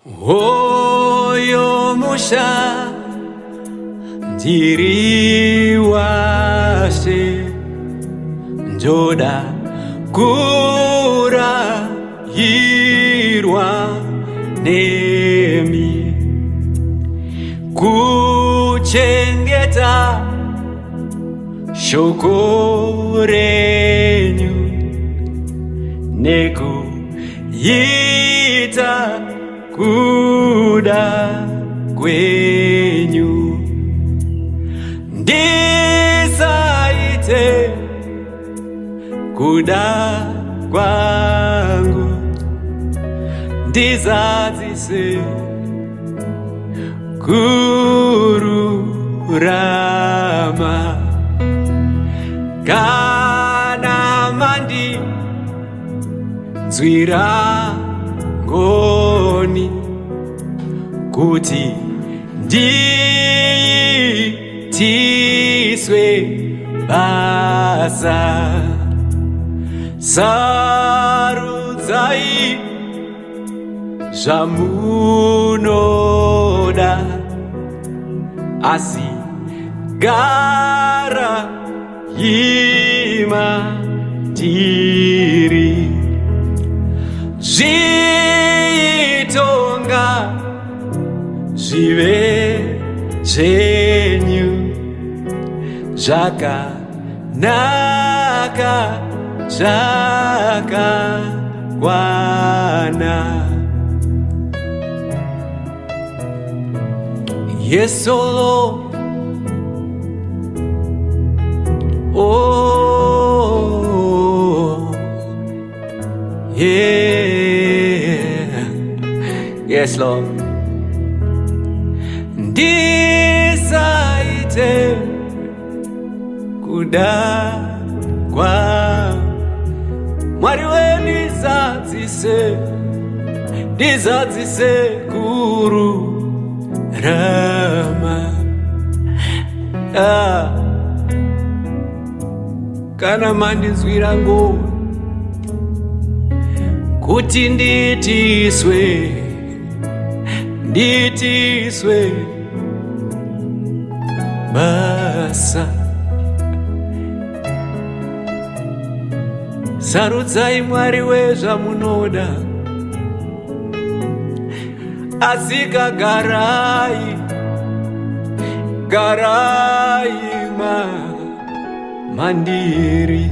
Hoyo musha ndiri washe ndoda kurayirwa nemi kuchengeta shoko renyu nekuita kuda kwenyu ndisaite kuda kwangu ndizadzise kururama kana mandinzwira ngoni kuti ndiitiswe basa sarudzai zvamunoda asi gara ima tiri zvitonga zvive zvenyu zvakanaka zvakakwana. Yes, oh Lord. Oh, yeah. Yes, Lord. Ndisaite kuda kwa Mwari wendizadzise ndizadzise kururama ah. Kana mandinzwira ngoni kuti ndiitiswe ndiitiswe basa sarudzai Mwari wezvamunoda asika garai garai ma mandiri.